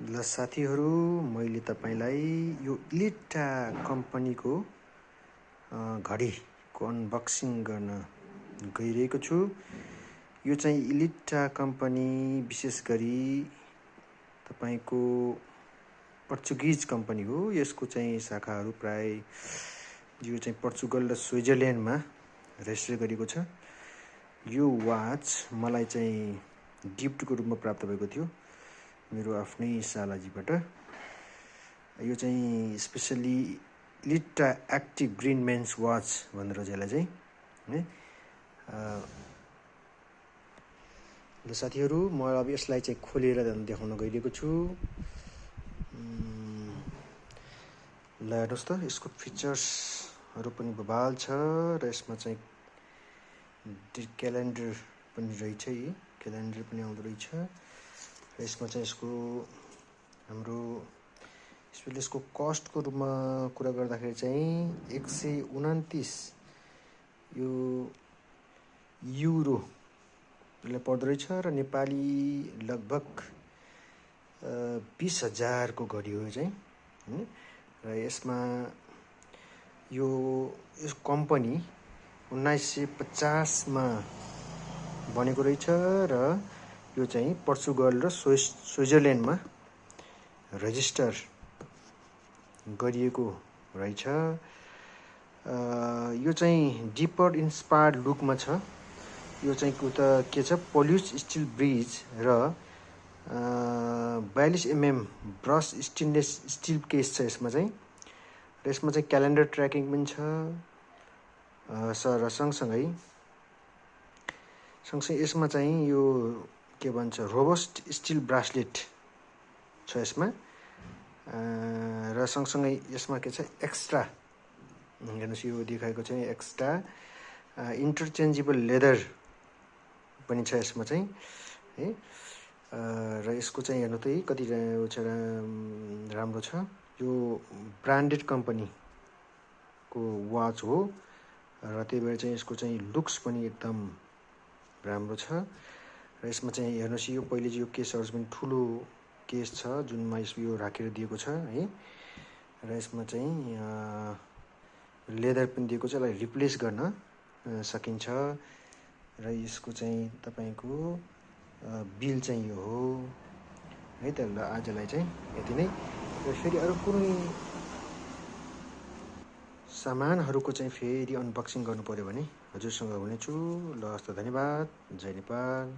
ल साथीहरू, मैले तपाईलाई यो इलिटा कम्पनीको घडीको अनबक्सिङ गर्न गइरहेको छु। यो चाहिँ इलिटा कम्पनी विशेष गरी तपाईको पोर्चुगिज कम्पनी हो। यसको चाहिँ शाखाहरू प्राय यो चाहिँ पोर्चुगल र स्विजरल्यान्डमा रेजिस्टर गरेको छ। यो वाच मलाई चाहिँ गिफ्टको रूपमा प्राप्त भएको थियो मेरो आफ्नै सालाजीबाट। यो चाहिँ स्पेसली इलिटा एक्टिभ ग्रीन मेन्स वाच भनेर यसलाई चाहिँ है। ल साथीहरू, म अब यसलाई चाहिँ खोलेर देखाउन गइरहेको छु। ल हेर्नुहोस् त, यसको फिचर्सहरू पनि बबाल छ र यसमा चाहिँ क्यालेन्डर पनि रहेछ। क्यालेन्डर पनि आउँदो रहेछ र यसमा चाहिँ यसको हाम्रो यसको कस्टको रूपमा कुरा गर्दाखेरि चाहिँ 129 यो युरो यसलाई पर्दो रहेछ र नेपाली लगभग 20,000 को घडी हो चाहिँ। र यसमा यो कम्पनी 1950 मा बनेको रहेछ र यो चाहिँ पोर्चुगल र स्विजरल्यान्डमा रेजिस्टर गरिएको रहेछ। यो चाहिँ डिपर इन्स्पायर्ड लुकमा छ। यो चाहिँ के छ, पोलिस स्टिल ब्रिज र 42 mm brush stainless steel case छ यसमा चाहिँ। र यसमा चाहिँ क्यालेन्डर ट्र्याकिङ पनि छ र सँगसँगै यसमा चाहिँ यो के भन्छ, रोबस्ट स्टिल ब्रासलेट छ यसमा। र सँगसँगै यसमा के छ, एक्स्ट्रा हेर्नुहोस्, यो देखाएको चाहिँ एक्स्ट्रा इन्टरचेन्जेबल लेदर पनि छ यसमा चाहिँ है। र यसको चाहिँ हेर्नु त कति राम्रो छ। यो ब्रान्डेड कम्पनीको वाच हो र त्यही भएर चाहिँ यसको चाहिँ लुक्स पनि एकदम राम्रो छ। र यसमा चाहिँ हेर्नुहोस्, यो पहिले चाहिँ यो केसहरू पनि ठुलो केस छ जुनमा यो राखेर दिएको छ है। र यसमा चाहिँ लेदर पनि दिएको छ, यसलाई रिप्लेस गर्न सकिन्छ। र यसको चाहिँ तपाईको बिल चाहिँ यो हो है त। ल आजलाई चाहिँ यति नै। र फेरि अरू कुनै सामानहरूको चाहिँ फेरि अनबक्सिङ गर्नु पर्यो भने हजुरसँग हुनेछु। ल हस्त, धन्यवाद। जय नेपाल।